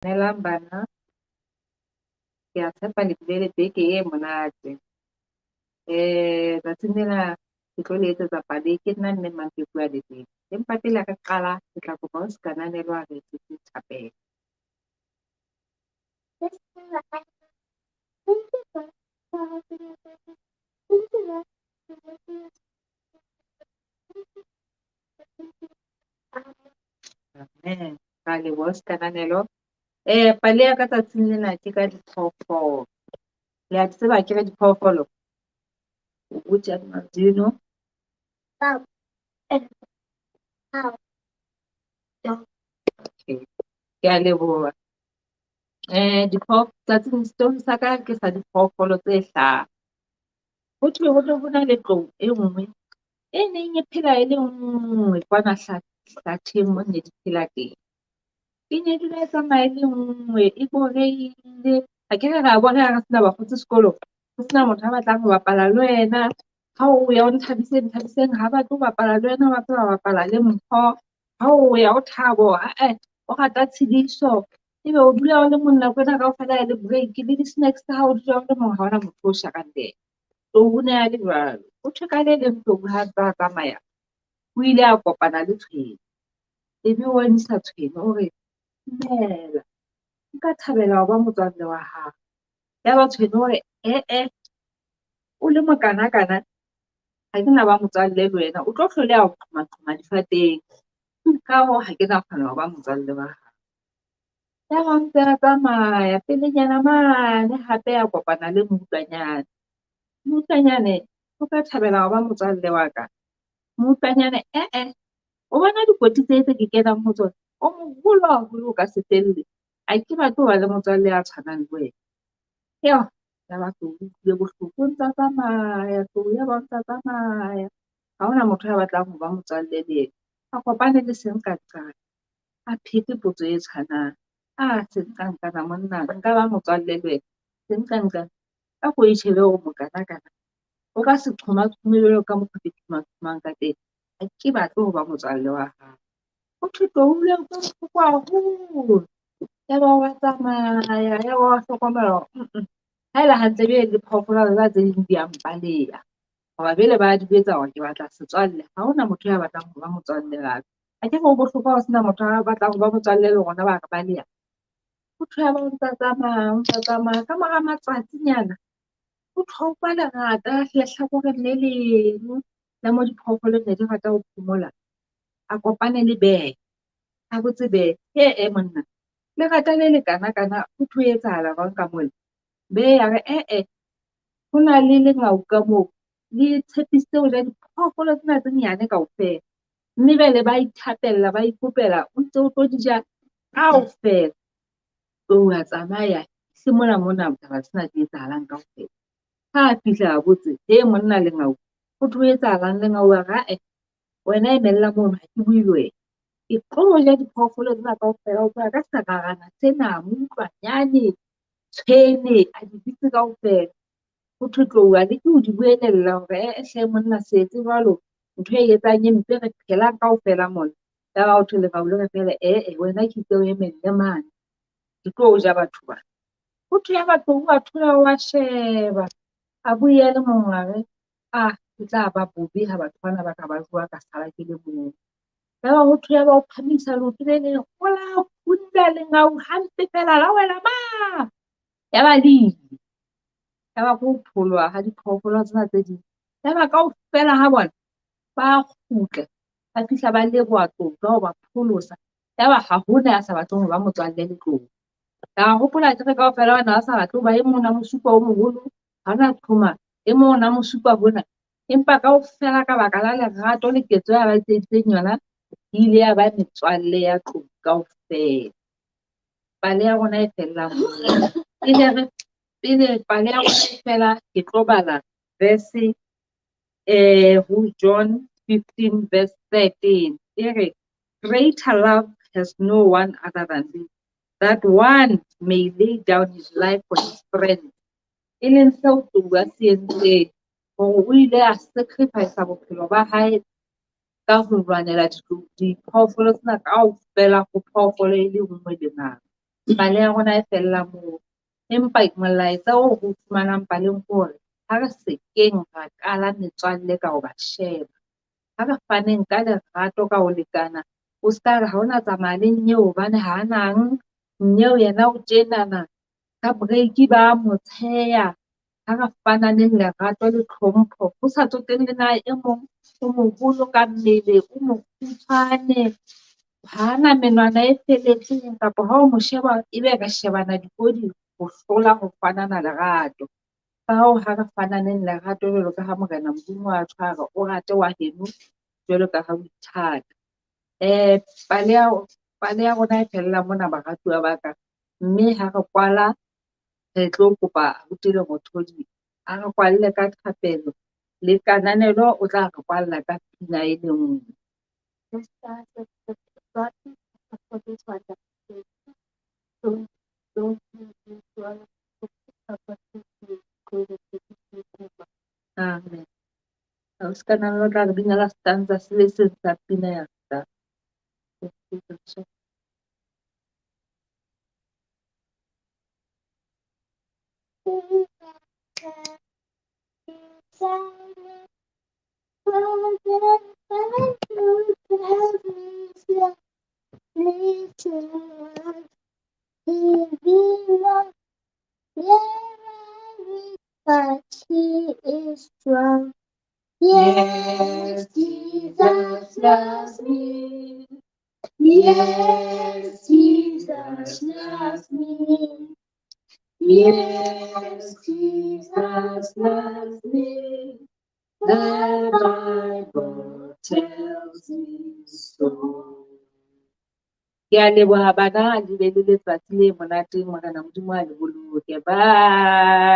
Dumelang bana, ke a tshepa le bile le beke e monate. Tsatsing lena ke tlo le etsetsa pale ke nna mme Mampepi wa Leribe. Empa pele re qala, ke tla kopa ho Kananelo a re etsetse thapelo. Amen, ra leboha Kananelo. Pale ya ka tsatsing lena ke ka diphoofolo. Le a tseba akere diphoofolo? Okay, ke a leboha. Tsatsing story sa ka ke sa diphoofolo tse hlaha. Ho thwe ho ne ho na le tlou e nngwe e neng e phela e le nngwe kwana hlatheng mo ne di phela teng. E ne dula e tsamaya e le nngwe, e borehile. Akere re a bona ha re sena bakgotsi sekolong, ho sena motho a batlang ho bapala le wena. Ha o ya ho Nthabiseng, Nthabiseng ha batle ho bapala le wena, o batla ho bapala le Mpho. Ha o ya ho Thabo ae, o rata Tshidiso. Ebe o dula o le mong nako ena kaofela e le break le di-snacks tsa hao o dula o le mong ha hona motho o sharang le yena. Tlou o ne a le jwalo. Ho thwe ka le leng Tlou ha ntsa a tsamaya, o ile a kopana le tshwene. Ebe o emisa tshwene o re, dumela, nka thabela ho ba motswalle wa hao. Yaba tshwene o re, eh-eh, o le mokanakana, ha ke na ba motswalle le wena, o tlo hloleha ho qhoma-qhoma difateng. Ka hoo, ha ke na kgona ho ba motswalle wa hao. Yaba o ntse a tsamaya pelenyana mane hape a kopana le mmutlwanyane. Mmutlwanyane, o ka thabela ho ba motswalle wa ka? Mmutlwanyane, eh-eh, o bona dikoti tse tse ke kenang ho tsona, o moholo haholo o ka se felle. Ha ke batle ho ba le motswalle ya tshwanang le wena. Yaba tlou o utlwile bohloko, o ntsa tsamaya tlou yaba o ntsa tsamaya. Ha hona motho ya batlang ho ba motswalle le yena. A kopane le senqanqane, a phete potso e tshwanang. Ah, senqanqana monna, nka ba motswalle le wena. Senqanqane, a ko e tjhebe hore mokanakana o ka se qhomaqhome jwalo ka mokgo ke qhomaqhomang ka teng. Ha ke batle ho ba motswalle wa hao. Ho thwe tlou o utlwa bohloko haholo. Yaba wa tsamaya, yaba wa hlokomela hore ha ele hantle jwale le phoofolo tse ding di a mpaleha. Hoba jwale ba di jwetsa hore ke batla setswalle. Ha hona motho ya batlang ho ba motswalle wa ka. Akere ho bohlokwa ho sena motho a batlang ho ba motswalle le rona ba re baleha. Ho thwe yaba o ntsa tsamaya, o ntsa tsamaya. Ka mora matsatsinyana, ho thwe wa utlwa lerata lehlakoreng le leng la mo diphoofolo ne di rata ho phomola. A kopane le bear, a botse bear, eh monna, lerata le le kana-kana ho thwe ho etsahala jwang ka mona? Bear ya re, eh-eh, ho na le lengau ka moo, le tshepisitse ho ja diphoofolo tsena tse nyane kaofela. Mme jwale ba ithapella, ba ikopela, o ntse o tlo di ja kaofela. Tlou a tsamaya, se mona mona taba tsena di etsahalang kaofela. Ha a fihla a botse, he monna lengau, ho thwe ho etsahalang? Lengau a re, ae, wena emella mono, ha ke bue le wena. Ke tlo ja diphoofolo tsena kaofela, ho tloha ka serarana sena, moutlwanyane, tshwene, a di bitse kaofela. Ho thwe tlou a leke ho di buelella hore eh hle monna se etse jwalo, ntho e etsang e mpe re phelang kaofela mona. Yaba ho thwe lengau le re feela, eh wena ke itse o emelle mane, ke tlo ja batho bana. Ho thwe yaba tlou a thola wa sheba, a bue a le mong a re, ah, ke tla ba bobe ha batho bana ba ka ba jowa ka sala ke le mong. Yaba ho thwe yaba o phamisa leoto le leng, o la phunna lengau hampe fela la wela ma. Yaba le ile. Yaba ke ho pholoha ha diphoofolo tsena tse ding. Yaba kaofela ha bona ba kgutla, ba fihla ba leboha tlou ka ho ba pholosa. Yaba ha hona ya sa batleng ho ba motswalle le tlou. Ka hopola akere kaofela bana ba sa batle hoba e mong o na mo supa o moholo, ha ona qhoma, e mong o na mo supa hona. Empa kaofela ka baka la lerato le ketso ya ba etseditseng yona, e ile ya ba metswalle ya tlou kaofela. Pale ya rona e fella moo. Pele pale ya rona e fela, ke tlo bala verse ho John 15 verse 13. E re, greater love has no one other than this, that one may lay down his life for his friends. E leng seo tlou a se entseng, hore o ile a sacrifice bophelo ba hae ka ho lwanela diphoofolo tsena kaofela ho phoofolo e le nngwe le mang. Pale ya rona e fella moo. Empa molaetsa oo re o fumanang paleng ke hore ha re se keng ra kala metswalle ka ho ba sheba. Ha re faneng ka lerato ka ho lekana, o ska re ha o na tsamaya le nyeo hobane ha nang, nyeo yena o tjenana ka break ba mo tsheha. Ha re fananeng lerato le tlhompho ho sa tsotelle na e mong o moholo ka mmele, o mokgutshwane, ha na menwana e felletseng kapa ha o mo sheba ebe re shebana dikodi ho hlola ho fanana lerato. Ka hoo, ha re fananeng lerato jwalo ka ha Morena Modimo a tjho a re o rate wa heno jwalo ka ha o ithata. Pale ya pale ya rona e fella mona baratuwa ba ka, mme ha re kwala re tlo kopa abuti Lerothodi a re kwalle ka thapelo le Kananelo o tla re kwalla ka pina e le nngwe. Amen. Ausi Kananelo o tla re binela stanza se le seng sa pina ya ka. But he is strong. Yes, Jesus loves me. Yes, Jesus loves me. Yes, Jesus loves me. The Bible tells me so. Ke a leboha bana, le be le letsatsi le monate. Morena Modimo a le boloke. Bye.